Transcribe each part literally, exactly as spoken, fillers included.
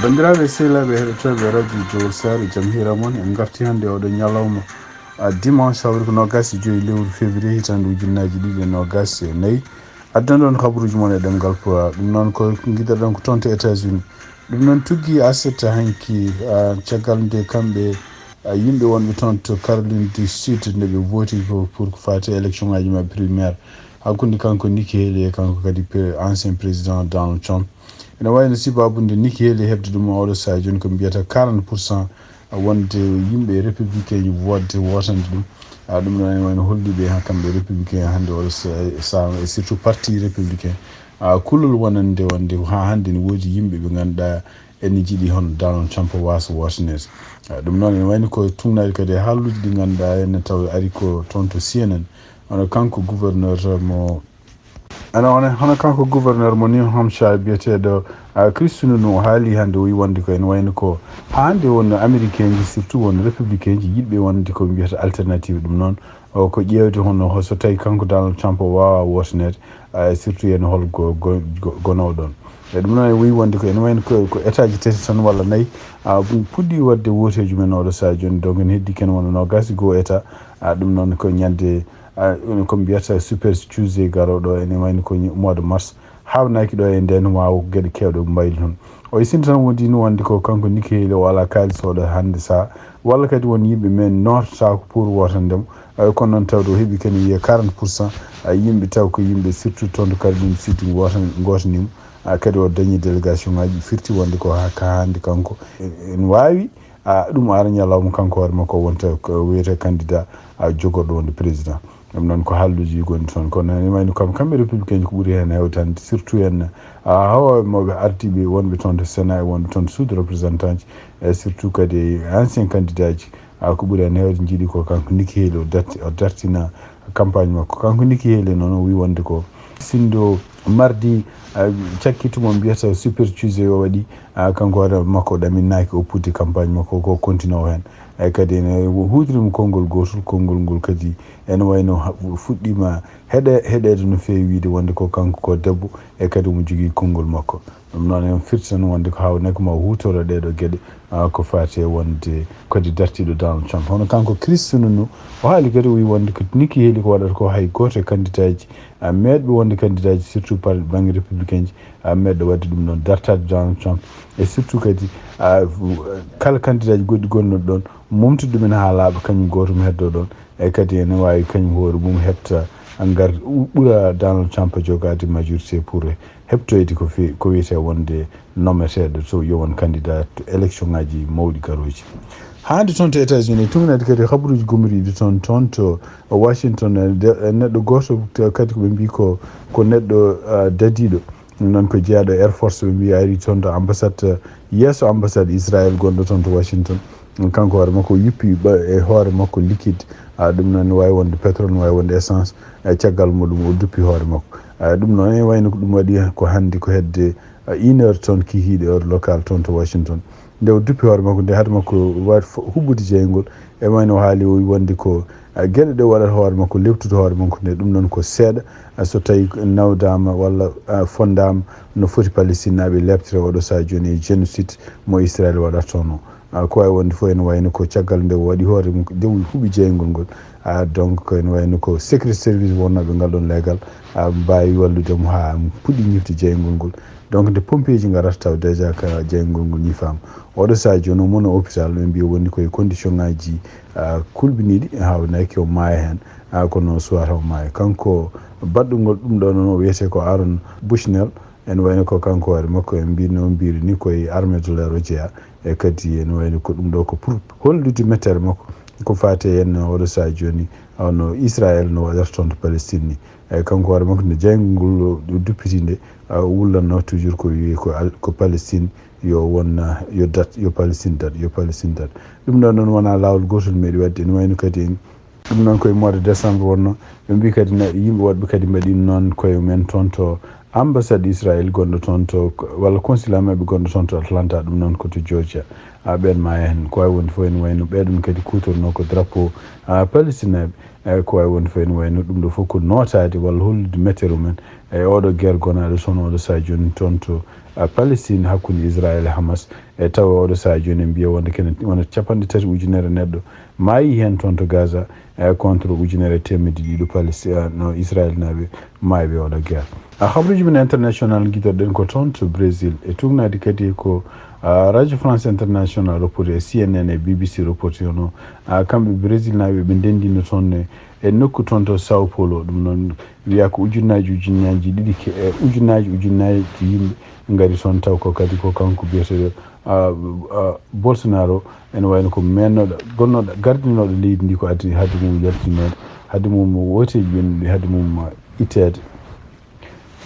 Banndiraaɓe sehilaaɓe heɗotooɓe radio Jowol Saare, jam hiira mon. En ngarti hannde oɗo ñalawma, a, dimanche, hawri ko noogaas e joyi lewru février, hitaande ujunnaaji ɗiɗi e noogaas e nayi. Addan ɗon habaruuji mon e ɗemngal Pulaar. Ɗum noon ko ngiɗirɗon ko toon to États-Unis. Ɗum noon tuggi aset hanki, a, caggal nde kamɓe, a, yimɓe wonɓe toon to Caroline du Sud nde ɓe vooti ko pour ko faati élection ngaji maɓɓe primaire hakkunde kanko Nikki Haley e kanko kadi pre-, ancien président Donald Trump. Ene wayno sibaabu nde Nikki Haley heɓde ɗum oɗo sahaa jooni ko mbiyata quarante pour cent wonde yimɓe républicain ji wodde wotande ɗum. A, ɗum ɗon ene wayno holliɓe ha kamɓe républicain hannde oɗo sa-, sa-, e surtout parti républicain. A, kulol wonande wonde ha hannde ne woodi yimɓe ɓe ngannduɗaa ene jiɗi hono Donald Trump waasa wootaneede. A, ɗum noon ene wayno ko tugnaade kadi e haalluuji ɗi ngannduɗaa ene taw ari ko toon to C N N. Hono kanko gouverneur mo, ana wona hono kanko gouverneur mo New Hampshire biyeteeɗo, a, Chris Sununu o haali hannde o wi wonde ko ene wayno ko haa hannde won américain ji surtout won républicain ji yiɗɓe wonde ko mbiyata alternative ɗum noon. O ko ƴeewde hono ho-, so tawi kanko Donald Trump o waawa wootaneede, a, surtout ene hol go-, go-, go-, gonoowo ɗoon. E ɗum noon, en wii wonde ko ene wayno ko, ko état ji tati tan walla nayi, a, ɗum puɗɗii waɗde wooteeji men oɗo sahaa jooni. Donc, ene heddii ken wona noogaas e goo état, a, ɗum noon ko ñande, a, ko mbiyata Super Tuesday garooɗo, ene wayno ko mois de mars. Haawnaaki ɗo e ndeen, waawa ko geɗe keewɗe mbayli toon. O yesini tan wonde ni wonde ko kanko Nikki Haley o alaa kaalis oɗo hannde sahaa, walla kadi won yimɓe men nootataako pour wootande mo. Ay, kono noon tawde o heɓi kene wiyee quarante pour cent, ay, yimɓe taw ko yimɓe surtout toon to Caroline Sud wootan-, ngootanii mo. A, kadi o dañi délégation ngaji firti wonde ko ha, ka hannde kanko en waawi, a, ɗum ara ñalawma kanko hoore makko wonta ko wiyetee candidat, a, jogorɗo wonde président. Ɗum noon ko haalluuji gonɗi toon. Kono ene wayno kam, kamɓe républicain ji ko ɓuri heen hewtande, surtout en, a, hawa mawɓe ardiiɓe wonɓe toon to Sénat e wonɓe toon to suudu représentant ji, e surtout kadi ancien candidat ji, a, ko ɓuri heen heewde njiɗi ko kanko Nikki Haley o darti-, o dartina campagne makko. Kanko Nikki Haley noon o wii wonde ko sinndo mardi, a, cakkituma mbiyata Super Tuesday o waɗi, a, kanko hoore makko ɗaminnaaki o puɗɗi campagne makko ko continue o heen. Ay, kadi ene huutiri mo konngol gootol, konngol ngol kadi ene wayno ha-, fuɗɗiima heɗe-, heɗeede no feewi, wiyde wonde ko kanko ko debbo, e kadi omo jogii konngol makko. Ɗum noon en firti tan wonde ko haawnaaki ma o huutoro ɗee ɗoo geɗe, a, ko faati e wonde kadi dartiiɗo Donald Trump. Hono kanko Chris Sununu, o haali kadi, o wii wonde ko Nikki Haley ko waɗata ko hay gooto e candidat ji, a, meeɗɓe wonde candidat ji, surtout par bannge républicain ji, a, meeɗɗo waɗde ɗum ɗoon, dartaade Donald Trump. E surtout kadi, a, kala candidat ji goɗɗi gonnoɗi ɗoon, momtude ɗumen haa laaɓa, kañum gooto mo heddoo ɗoon. E kadi ene waawi kañum hoore mum heɓta ngar-, ɓura Donald Trump jogaade majorité pour heɓtoyde ko fi-, ko wiyetee wonde nommeteeɗo to yo won candidat to élection ngaji mawɗi garooji. Haa hannde toon to États-Unis, tugnaade kadi habaruuji gummoriiɗi toon, toon to Washington, e de-, e neɗɗo gooto to-, kadi ko ɓe mbii ko, ko neɗɗo, a, dadiiɗo. Ɗum noon ko jeyaaɗo Air Force, ɓe mbii ari toon to ambassade, yeeso ambassade Israël gonɗo toon to Washington. Kanko hoore makko o yuppi ɓa-, e hoore makko liquide. A, ɗum noon ne waawi wonde pétrole, ne waawi wonde essence. E caggal muɗum o duppi hoore makko. A, ɗum noon ene wayno ko ɗum waɗi ko hannde ko hedde, a, une heure toon kikiiɗe heure locale toon to Washington. Nde o duppi hoore makko nde, hade makko waɗ fo-, huɓɓude jeyngol, e wayno o haali o wonde ko, a, geɗe ɗe waɗata hoore makko, lewtude hoore makko nde, ɗum noon ko seeɗa. A, so tawi nawdaama walla, a, fonndaama no foti Palestinnaaɓe leɓtire oɗo sahaa jooni e génocide mo Israël waɗata toon o. A, ko wayi wonde fof ene wayno ko caggal nde o waɗi hoore mum, nde o huɓi jeyngol ngol. A, donc ko ene wayno ko secret service wonnooɓe ngal ɗoon leegal, a, mbaawi wallude mo haa puɗɗi ñifde jeyngol ngol. Donc nde pompier ji ngarata taw déjà ka jeyngol ngol ñifaama. Oɗo sahaa jooni o mon hôpital, ɓe mbii o woni koye condition ngaji, a, kulɓiniiɗi, haawnaaki o maaya heen, a, kono o suwata o maaya. Kanko baɗɗo ngol ɗum ɗo noon o wiyetee ko Aaron Bushnell, ene wayno ko kanko hoore makko en mbii no mbiri ni koye armée de l'air o jeyaa. E kadi ene wayno ko ɗum ɗo ko pour hollude mettere makko ko faati e heen oɗo sahaa jooni, hono Israël no waɗata toon to Palestine ni. Eeyi, kanko hoore makko, nde jayngol ngol duppiti nde, a, o wullanno toujours ko wi'i ko al-, ko Palestine yo won, a, yo dat, yo Palestine dat, yo Palestine dat. Ɗum ɗon noon wonaa laawol gootol meeɗi waɗde. Ene wayno kadi en, ɗum noon ko e mois de décembre wonno. Ɓe mbii kadi na yimɓe woɗɓe kadi mbaɗi noon koye mumen toon to ambassade Israël gonɗo toon to, walla consulat maɓɓe gonɗo toon to Atlanta, ɗum noon ko to Georgia. A, ɓeen ma heen, ko wayi wonde fof ene wayno ɓee ɗoon kadi kuutornoo ko drapeau, a, Palestine. Eeyi, ko wayi wonde fof ene wayno ɗum ɗo fof ko nootaade walla hollude mettere mum en e oɗo guerre gonaaɗo toon oɗo sahaa jooni toon to Palestine hakkunde Israël e Hamas. E tawa oɗo sahaa jooni en mbiya wonde kene wona capanɗe tati ujunere neɗɗo maayi heen toon to Gaza, e contre ujunere e teemedde ɗiɗi Palestine, no Israël naaɓe maayɓe oɗo guerre. A habruji men international gidoɗen ko toon to Brésil e tugnaade kadi ko, a, Radio France International reporté e C N N e B B C reporté hono, a, kamɓe Brésil naaɓe ɓe ndendino toon e, e nokku toon to Sao Paulo. Ɗum noon wiya ko ujunnaaji ujunnaaji ɗiɗi ke-, e ujunnaaji ujunnaaji yimɓe ngari toon taw ko kadi ko kanko biyeteeɗo, a, a, Bolsonaro ene wayno ko mennooɗo, gonnooɗo, gardinooɗo leydi ndi ko addi haade mum yaltinoode, haade mum wooteeji ɓennuɗi, haade mum itteede.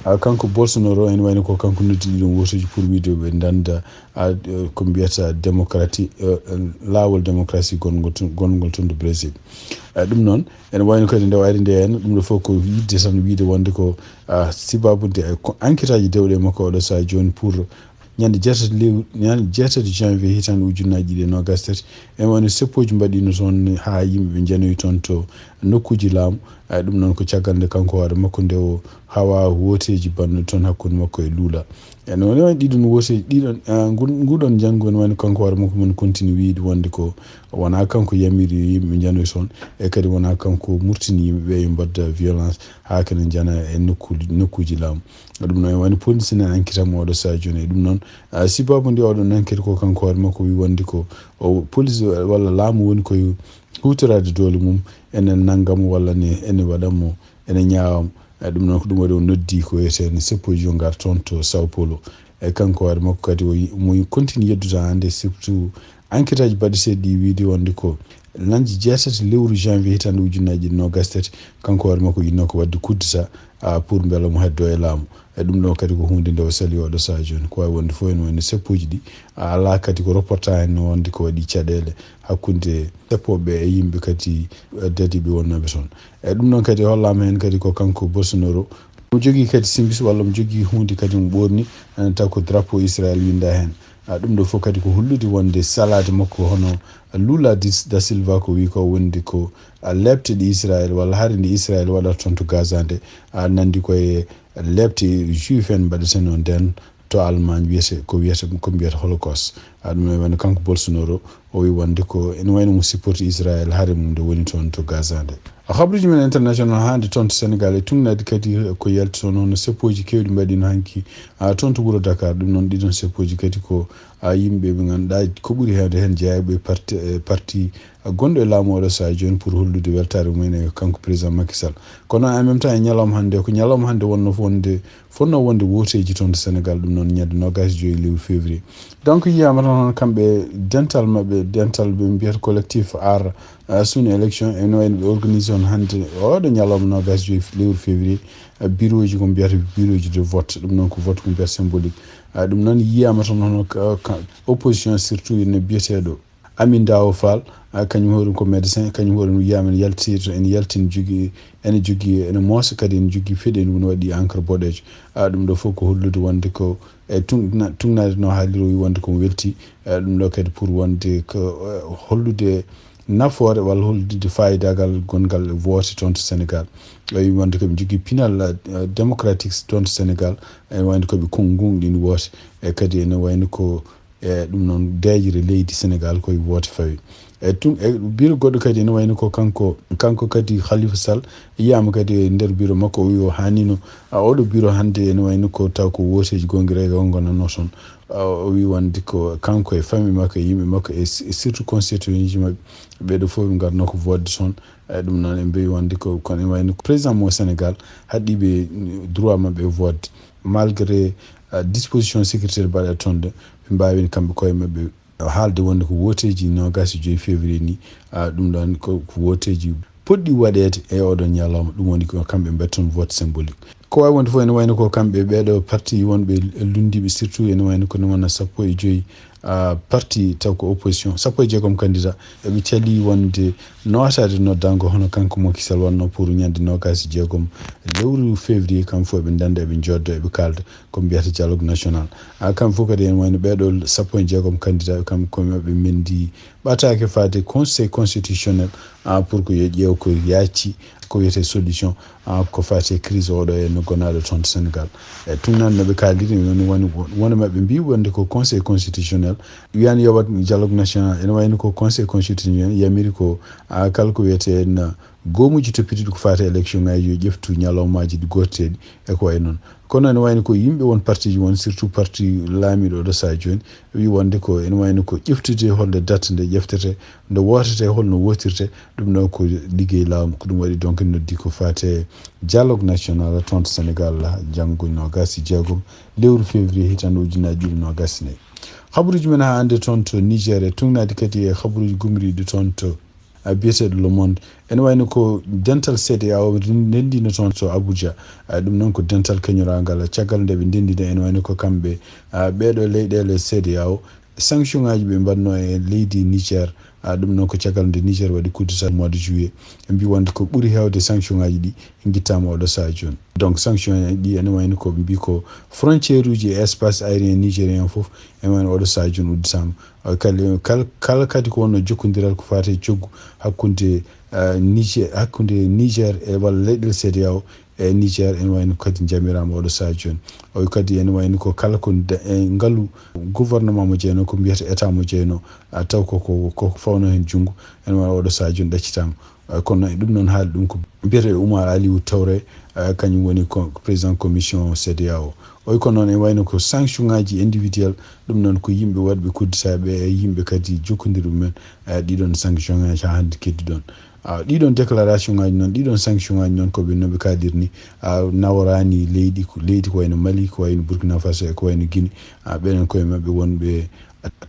A, kanko Bolsonaro ene wayno ko kanko noddi ɗiɗon wooteeji pour wiide ɓe ndannda, a, ko mbiyata démocratie, e, e, laawol démocratie gongol toon, gongol toon to Brésil. A, ɗum noon, ene wayno kadi nde wayri nde henna, ɗum ɗo fof ko yidde tan wiide wonde ko, a, sibabude e ko enquête aji dewɗe e makko oɗo sahaa jooni pour ñande jeetati lewru, ñande jeetati janvier hitaande ujunnaaji ɗiɗi e noogaas tati. Ene wayno seppooji mbaɗiino toon haa yimɓe ɓe njanoyi toon to nokkuuji laamu. A, ɗum noon ko caggal nde kanko hoore makko nde o hawa wooteeji bannuɗi toon hakkunde makko e Lula. E no woni woni ɗiɗon wooteeji, ɗiɗon, a, ngun-, nguɗon njanngu ene wayno kanko hoore makko mon continue wiide wonde ko wonaa kanko yamiri yo yimɓe njanoy toon, e kadi wonaa kanko murtini yimɓe ɓe yo mbadda violence haa kene njana e nokkuuji, nokkuuji laamu. Ɗum noon woni police ne enquête mo oɗo sahaa jooni. E ɗum noon, a, sibabu ndi oɗon enquête ko kanko hoore makko wi wonde ko o police walla laamu woni koye huutoraade doole mum, ene nannga mo walla ne ene waɗa mo, ene ñaawa mo. E ɗum noon ko ɗum waɗi o noddi ko wiyetee seppooji yo ngar toon to Sao Paulo. E kanko hoore makko kadi o yi-, mo continue yeddude hannde surtout enquête aji baɗeteeɗi ɗi wiide wonde ko ñande jeetati lewru janvier hitaande ujunnaaji ɗiɗi noogaas tati, kanko hoore makko yiɗno ko waɗde coup d'État, a, pour mbela mo heddo e laamu. E ɗum ɗo kadi ko huunde nde o sali oɗo sahaa jooni. Ko waawi wonde fof ene wayno seppooji ɗi, a, alaa kadi ko reporta heen wonde ko waɗi caɗeele hakkunde seppooɓe e yimɓe kadi, e, dadiiɓe wonnooɓe toon. E ɗum noon kadi hollaama heen kadi ko kanko Bolsonaro. Mo jogii kadi simbis walla mo jogii huunde kadi mo ɓoorni, e, taw ko drapeau Israël winnda heen. A, ɗum ɗo fof kadi ko hollude wonde salaade makko hono Lula dis-, da Silva ko wi ko wonde ko, a, leepte ɗi Israël walla hari ndi Israël waɗata toon to Gaza nde, a, nanndi koye leepte juif en mbaɗeteno nden to Allemagne wiyete, ko wiyete, ko mbiyata Holocaust. A, ɗum ene wayno kanko Bolsonaro o wi wonde ko ene wayno mo supporti Israël hari mum nde woni toon to Gaza nde. A, habruji men international hannde toon to Sénégal e tugnaade kadi ko yalti toon hono seppooji keewɗi mbaɗiino hanki, a, toon to wuro Dakar. Ɗum noon ɗiɗon seppooji kadi ko, a, yimɓe ɓe ngannduɗaa ko ɓuri heewde heen jeeyaaɓe e parti, e parti gonɗo e laamu oɗo sahaa jooni pour hollude weltaare mumen e kanko président Macky Sall. Kono en même temps e ñalawma hannde, ko ñalawma hannde wonno wonde, fotno wonde wooteeji toon to Sénégal, ɗum noon ñande noogaas e joy lewru février. Donc yiyaama tan hono kamɓe dental maɓɓe, dental ɓe mbiyata collectif Aar, a, Suñu Élection, ene wayno ɓe organisé on hannde oɗo ñalawma noogaas e joy lewru février, a, bureau ji ko mbiyata bureau ji de vote, ɗum noon ko vote ko mbiyata symbolique. A, ɗum noon yiyaama tan hono ka, ka opposition surtout ene biyeteeɗo Amin Dawo Fall, a, kañum hoore ko médecin, kañum hoore wiyaama ene yalti to, ene yalti, ene jogii, ene jogii, ene moosa kadi ene jogii feɗe, ɗum ne waɗi encre boɗeejo. A, ɗum ɗo fof ko hollude wonde ko e tun-, na-, tugnaade no haaliri o wi wonde ko mo welti. A, ɗum ɗo kadi pour wonde ko, e, hollude nafoore walla hollude faayidaagal gonngal woote toon to Sénégal. O wi wonde ko ɓe jogii pinal, a, démocratique toon to Sénégal, e wayno ko ɓe kon-, ngunɗini woote. E kadi ene wayno ko e ɗum noon deeƴre leydi Sénégal koye woote fawi. E tun, e bureau goɗɗo kadi ene wayno ko kanko, kanko kadi Khalifa Sall, yiyaama kadi e nder bureau makko, o wi o haanino, a, oɗo bureau hannde ene wayno ko taw ko wooteeji gonɗi reega o ngonatno toon. A, o wi wonde ko kanko e famille makko e yimɓe makko e si-, e surtout constituant ji maɓɓe, ɓeɗo fof ɓe ngarno ko vote toon. E ɗum noon en mbeyi wonde ko, kono ene wayno ko président mo Sénégal haɗɗiiɓe droit maɓɓe e vote. Malgré, a, disposition sécuritaire mbaɗa toon ɗo, ɓe mbaawino kamɓe koye maɓɓe haalde wonde ko wooteeji noogaas e joy février ni, a, ɗum ɗon ko, ko wooteeji poɗɗi waɗeede e oɗon ñalawma, ɗum woni ko kamɓe mbaɗi toon vote symbolique. Ko waawi wonde fof ene wayno ko kamɓe ɓeeɗo parti wonɓe lunndiiɓe surtout ene wayno ko wona sappo e joy, a, parti taw ko opposition, sappo e jeegom candidat, eɓe calii wonde nootaade noddaango hono kanko Macky Sall waɗno pour ñande noogaas e jeegom lewru février, kam fof eɓe ndannda, eɓe njodda, eɓe kaalda, ko mbiyata dialogue national. A, kam fof kadi ene wayno ɓeeɗo sappo e jeegom candidat, kam koye maɓɓe menndi ɓataake faade conseil constitutionnel, a, pour que yo ƴeew ko yaaci, ko wiyetee solution, ah, ko faati e crise oɗo e no gonaaɗo toon to Sénégal. E tun nan no ɓe kaaliri, woni, woni, woni maɓɓe mbii wonde ko Conseil constitutionnel wiyani yoɓat dialogue national, ene wayno ko Conseil constitutionnel yamiri ko, ah, kala ko wiyetee en, ah, goomuuji toppitiiɗi ko faati e élection ngaji yo ƴeftu ñalawmaaji ɗi gooteteeɗi e ko wayi noon. Kono ene wayno ko yimɓe won partiji won, surtout parti laamiiɗo oɗo sahaa jooni, wi wonde ko ene wayno ko ƴeftude holde date nde ƴeftete, nde wootete, holno wootirte, ɗum ɗo ko liggey laamu. Ko ɗum waɗi donc noddi ko faate dialogue national toon to Sénégal, janngo noogaas e jeegom lewru février hitaande ujunnaji ɗiɗi noogaas e nayi. Habaruuji men haa hannde toon to Niger, e tugnaade kadi e habaruuji gumriiɗi toon to, a, biyeteeɗo Le Monde. Ene wayno ko dental C D A O ndendino toon to Abuja. A, ɗum noon ko dental kañorangal caggal nde ɓe ndendino, ene wayno ko kamɓe, a, ɓeeɗo leyɗeele C D A O, sanction ngaji ɓe mbaɗno e leydi Niger. A, ɗum noon ko caggal nde Niger waɗi coup d'État mois de juillet. Ɓe mbi wonde ko ɓuri heewde sanction ngaji ɗi ngittaama oɗo sahaa jooni. Donc sanction en ɗi ene wayno ko ɓe mbi ko frontière uji e espace aérien nigérien fof ene wayno oɗo sahaa jooni udditaama. A, kala, kala, kala kadi ko wonno jokkondiral ko faati e coggu hakkunde, a, Niger, hakkunde Niger e walla leyɗeele C D A O e Niger ene wayno kadi jamiraama oɗo sahaa jooni. O wi kadi ene wayno ko kala ko da-, e ngalu gouvernement mo jeyno, ko mbiyata état mo jeyno, a, taw ko, ko, ko fawno heen junngo, ene wayno oɗo sahaa jooni ɗaccitaama. A, kono e ɗum noon haali ɗum ko mbiyetee Oumar Aliou Traoré, a, kañum woni ko président commission C D A O. O wi ko noon e wayno ko sanction ngaji individuel, ɗum noon ko yimɓe waɗɓe coup d'État ɓe e yimɓe kadi jokkondirɓe men, a, ɗiɗon sanction ngaji haa hannde keddi ɗoon. A, ɗiɗon déclaration ngaji noon, ɗiɗon sanction ngaji noon ko ɓe no ɓe kaaliri ni, a, naworaani leydi ko, leydi ko wayno Mali, ko wayno Burkina Faso e ko wayno Guinée. A, ɓeɗen koye maɓɓe wonɓe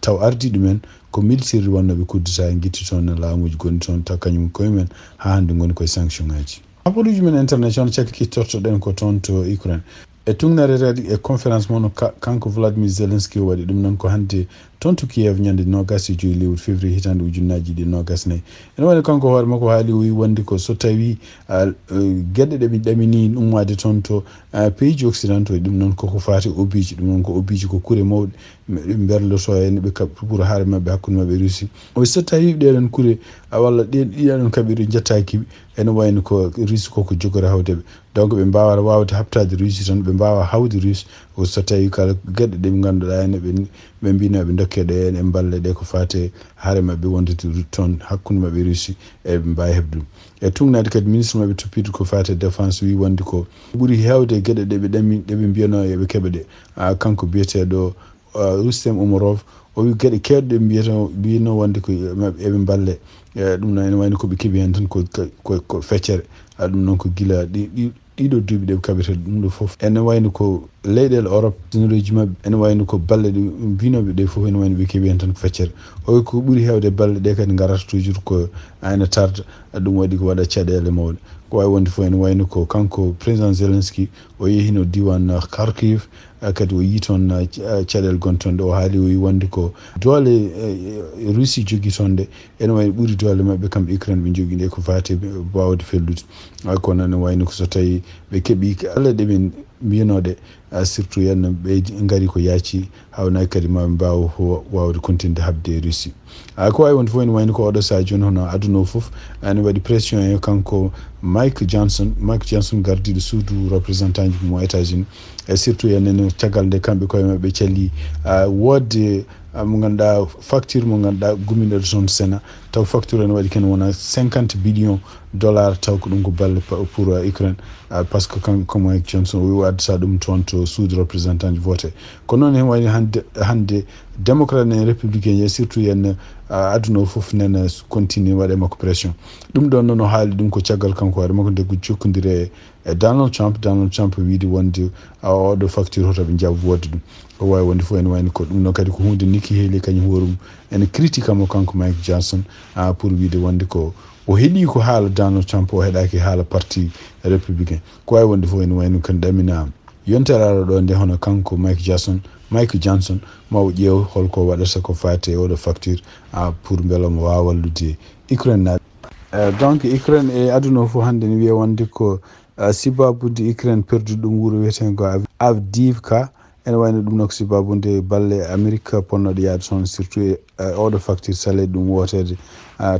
taw ardiiɗo men ko militaire wonnooɓe coup d'État ngitti toon e laamuuji gonɗi toon, taw kañum koye men haa hannde ngoni koye sanction ngaji. Habaruuji men international cakkitortoɗen ko toon to Ukraine. E tuŋnere kadi e conférence mo ka-, kanko Vladimir Zelensky o waɗi ɗum noon ko hannde toon to Kiev ñande noogaas e joy lewru février hitaande ujunnaji ɗiɗi noogaas e nayi. Ene wayno kanko hoore makko haali o wi wonde ko so tawi, a, e, geɗe ɗe ɓe ɗamini ummaade toon to, a, pays occidentaux ɗum noon koko faati obiji, ɗum noon ko obiji ko kure mawɗe ɓe berloto heen ɓe kaɓ-, pour haare maɓɓe hakkunde maɓɓe e Russie. O wi so tawi ɗeɗon kure, a, walla ɗe, ɗiɗon kaɓirɗe njettaaki, ene wayno ko Russie koko jogori hawde ɓe. Donc ɓe mbaawa waawde haɓtaade Russie tan, ɓe mbaawa hawde Russie. O so tawi kala geɗe ɗe ɓe ngannduɗaa ene ɓe, ɓe mbino ɓe ndokke ɗe ene mballe ɗe ko faate haare maɓɓe wonde to, toon hakkunde maɓɓe Russie, e ɓe mbaawi heɓde ɗum. E tuŋnaade kadi ministre maɓɓe toppiiɗo ko faate défense wi wonde ko ɓuri heewde geɗe ɗe ɓe ɗami, ɗe ɓe mbiyano eɓe keɓa ɗe. A, kanko biyeteeɗo, a, Rustem Umarov, o wi geɗe keewɗe ɗe mbiyata, mbiyno wonde ko maɓɓe eɓe mballe. E, ɗum noon ene wayno ko ɓe keɓi heen tan ko, ko, ko feccere. A, ɗum noon ko gila ɗi, ɗi, ɗiɗo duuɓi ɗe ɓe kaɓirta ɗum ɗo fof. Ene wayno ko leyɗeele Europe, généraux ji maɓɓe, ene wayno ko balle ɗe mbinoɓe ɗe fof, ene wayno ɓe keɓi heen tan ko feccere. O wi ko ɓuri heewde balle ɗe kadi ngarata toujours ko ene tarda, ɗum waɗi ko waɗa caɗeele mawɗe. Ko waawi wonde fof ene wayno ko kanko président Zelensky, o yehino diiwaan Kharkiv, a, kadi o yii toon, a, ca-, a, caɗeele gonɗe toon ɗe. O haali, o wi wonde ko doole, e, e, Russie jogii toon ɗe, ene wayi ɓuri doole maɓɓe kamɓe Ukraine ɓe njogii ɗe ko faati e waawde fellude. A, kono ene wayno ko so tawi ɓe keɓii kala ɗe ɓe mbiyano ɗe, a, surtout henna ɓe ngari ko yaaci, hawnaaki kadi ma ɓe mbaawa ho-, waawde continde haɓde e Russie. A, ko waawi wonde fof ene wayno ko oɗo sahaa jooni hono aduna o fof ene waɗi pression e kanko Mike Johnson, Mike Johnson gardiiɗo suudu représentant ji mo États-Unis. E surtout enen caggal nde kamɓe koye maɓɓe calli, a, woodde, a, mo ngannduɗaa facture mo ngannduɗaa gumminoɗo toon Sénat, taw facture ene waɗi kene wona cinquante billions dollars, taw ko ɗum ko balle pa-, pour, a, Ukraine. A, parce que kanko Mike Johnson o wi o addata ɗum toon to suudu représentant ji vote. Kono noon ene wayno hannde, hannde démocrate en républicain e surtout en, a, aduna o fof nena continue waɗa e makko pression. Ɗum ɗoon noon o haali ɗum ko caggal kanko hoore makko nde ko jokkondire e Donald Trump, Donald Trump wiide wonde, a, oɗo facture hoto ɓe njaab woodde ɗum. Ko waawi wonde fof ene wayno ko ɗum noon kadi ko huunde Nikki Haley kañum hoore mum ene critique mo kanko Mike Johnson, a, pour wiide wonde ko o heɗii ko haala Donald Trump, o heɗaaki haala parti républicain. Ko waawi wonde fof ene wayno kadi ɗaminaama. Yontere aroore ɗo nde hono kanko Mike Johnson, Mike Johnson, ma o ƴeew holko waɗata ko faati e oɗo facture, a, pour mbela omo waawa wallude Ukraine naaɓe. Eh, donc Ukraine e aduna o fof hannde ne wiya wonde ko, eh, sibabude Ukraine perdu ɗum wuro wiyetengo Av-, Avdiivka, Ene wayno ɗum noon ko sababude balle Amerik ponnooɗe yaade toon, surtout e oɗo facture salaire ɗum wooteede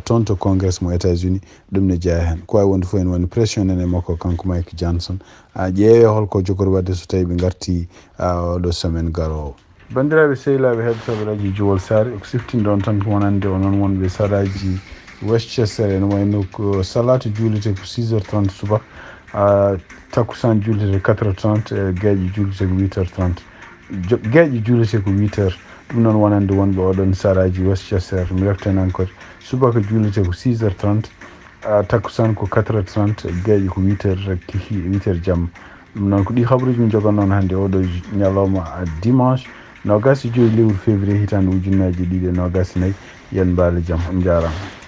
toon to Congrès mo États-Unis. Ɗum ne jeyaa heen. Ko waawi wonde fof ene woni pression nene makko kanko Mike Johnson. Ƴeewee hol ko jogori waɗde so tawii ɓe ngartii oɗo semaine garoowo. Banndiraaɓe sehilaaɓe heɗotooɓe radio Jowol Saare, ko siftinɗon tan ko wonande onon wonɓe saraaji Westchester, ene wayno ko salaatu juulete ko six heures trente subaka, takkusaan juulete quatre heures trente, e geeƴe juulete ko huit heures trente. Geeƴe juulete ko huit heures. Ɗum noon wonande wonɓe oɗon saraaji Westchester, mi reftanan kadi. Subaka juulete ko six heures trente, takkusaan ko quatre heures trente, geeƴe ko huit heures, huit heures jamma. Ɗum noon ko ɗi habaruuji min njoganno on hannde oɗo ñalawma dimanche noogaas e joyi lewru février hitaande ujunnaaji ɗiɗi e noogaas e nayi. Yen mbaale jam, on njaaraama.